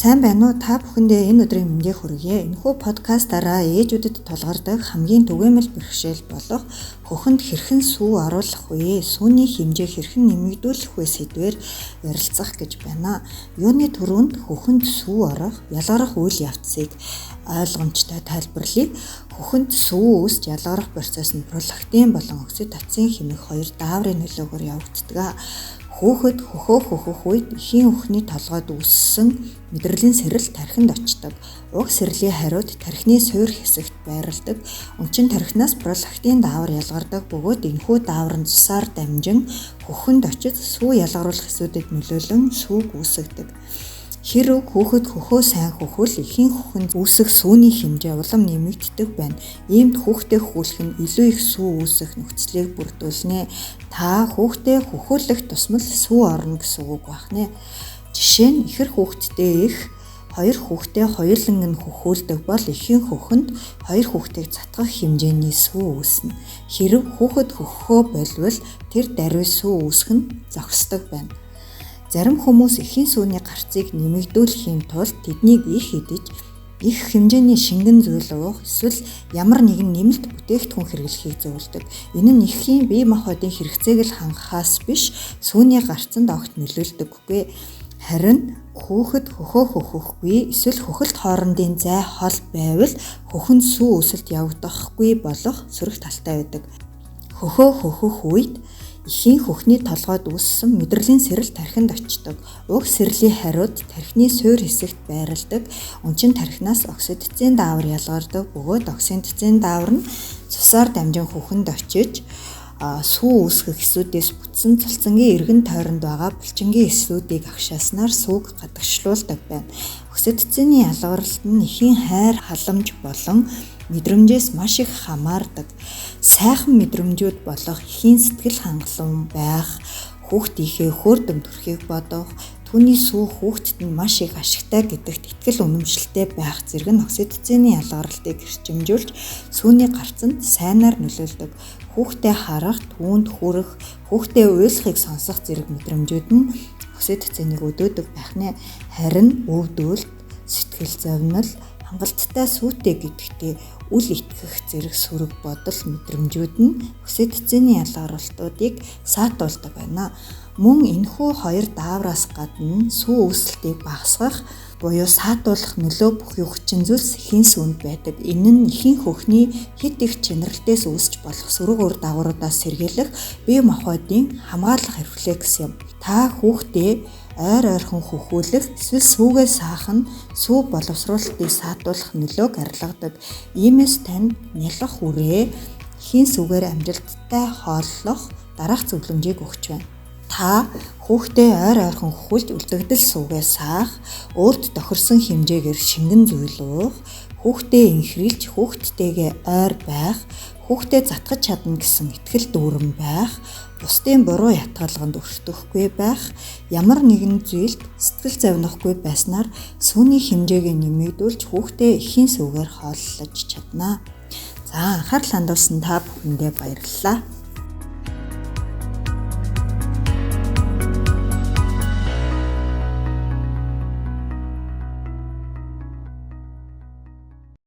Сайн байна уу? Та бүхэндээ энэ өдрийн мэндийг хүргье. Энэхүү подкастаараа ээжүүдэд тулгардаг хамгийн түгээмэл бэрхшээл болох хөхөнд хэрхэн сүү оруулах вэ? Сүүний хэмжээ хэрхэн нэмэгдүүлэх вэ сэдвээр ярилцах гэж байна. Юуны түрүүнд хөхөнд сүү орох, ялгарах үйл явцыг ойлгомжтой тайлбарлая. Хөхөнд сүү үүсч ялгарах процесс нь пролактин болон окситоцин хэмээх хоёр дааврын нөлөөгөөр явагддаг. Хүүхэд хөхөө хөхөх үед эхийн үхний толгойд үүссэн мэдрэлийн сэрэл тархинд очдог. Уг сэрлийн хариуд тархины суур хэсэгт байрладаг. Өнчин тархинаас пролактин даавар ялгардаг бөгөөд энэхүү даавар нь цусаар дамжин хөхөнд очиж сүү ялгаруулах эсүүдэд нөлөөлөн сүүг үүсгэдэг. Хэрэв хүүхэд хөхөө сайн хөхвөл эхийн хөхөнд үүсэх сүүний хэмжээ улам нэмэгддэг байна. Иймд хүүхдээ хөхүүлэх нь илүү их сүү үүсэх нөхцөлийг бүрдүүлнэ. Та хүүхдээ хөхүүлэх тусмал сүү орно гэсэн үг байна. Жишээ нь ихэр хүүхэдтэй их хоёр хүүхдээ хоёуланг нь хөхүүлдэг бол эхийн хөхөнд хоёр хүүхдийг затгах хэмжээний сүү үүснэ. Хэрэв хүүхэд хөхөхөө болвол тэр даруй сүү үүсэх нь зогсдог байна. Зарим хүмүүс эхийн сүүний гарцыг нэмэгдүүлэхийн тулд тэднийг их идэж, их хэмжээний шингэн зүйл уух эсвэл ямар нэгэн нэмэлт бүтээгдэхүүн хэрэглэхийг зөвлөдөг. Энэ нь эхийн бие махбодын хэрэгцээг л хангахаас биш сүүний гарцанд огт нөлөөлдөггүй. Харин хүүхэд хөхөө хөхөхгүй эсвэл хөхөлт хоорондын зай хол байвал хөхөнд сүү үүсэлт явагдахгүй болох сөрөг талтай байдаг. Хөхөө хөхөх үед эхийн хөхний толгойд үүссэн мэдрэлийн сэрэл тархинд очдог. Уг сэрлийн хариуд тархины суур хэсэгт байрладаг. Өнчин тархинаас окситоцин даавар ялгардаг бөгөөд окситоцин даавар нь цусаар дамжин хөхөнд очиж сүү үүсгэх эсүүдээс бүтсэн цалцангийн эргэн тойронд байгаа булчингийн эсүүдийг агшааснаар сүүг гадагшлуулдаг байна. Окситоцины ялгаралт нь эхийн хайр халамж болон мэдрэмжээс маш их хамаардаг. Сайхан мэдрэмжүүд болох эхийн сэтгэл хангалуун байх, хүүхдийнхээ хөөрдөм төрхийг бодох, түүний сүү хүүхдэд нь маш их ашигтай гэдэгт итгэл үнэмшилтэй байх зэрэг нь окситоцины ялгаралтыг эрчимжүүлж сүүний гарцанд сайнаар нөлөөлдөг. Хүүхдээ харах, түүнд хүрэх, хүүхдээ уйлахыг сонсох зэрэг мэдрэмжүүд нь окситоциныг өдөөдөг байх нэ. Харин өвдөлт, сэтгэл зовнил, хангалттай сүүтэй гэдэгтээ үл итгэх зэрэг сөрөг бодол мэдрэмжүүд нь окситоцины ялгаруултуудыг саатуулдаг байна. Мөн энэхүү хоёр даавраас гадна сүү үүсэлтийг багасгах буюу саатуулах нөлөө бүхий хүчин зүйлс эхийн сүүнд байдаг. Энэ нь эхийн хөхний хэт их чэнрэлтээс үүсч болох сөрөг үр дагавруудаас сэргийлэх бие махбодын хамгаалах рефлекс юм. Та хүүхдээ ойр ойрхон хөхүүлэх эсвэл сүүгээ саах нь сүү боловсруулалтыг саатуулах нөлөөг арилгадаг. Иймээс танд нялх үрээ эхийн сүгээр амжилттай хооллох дараах зөвлөмжийг өгч байна. Та хүүхдээ ойр ойрхон хөхүүлж үлдэгдэл сүүгээ саах, өөрт тохирсон хэмжээгээр шингэн зүйл уух, хүүхдээ энхрийлж хүүхдтэйгээ ойр байх, хүүхдээ затгаж чадна гэсэн итгэл дүүрэн байх, бусдын буруу ятгалганд өртөхгүй байх, ямар нэгэн зүйлд сэтгэл зовнихгүй байснаар сүүний хэмжээг нэмэгдүүлж хүүхдээ эхийн сүүгээр хооллож чадна. За, анхаарал хандуулсан та бүхэндээ баярлалаа.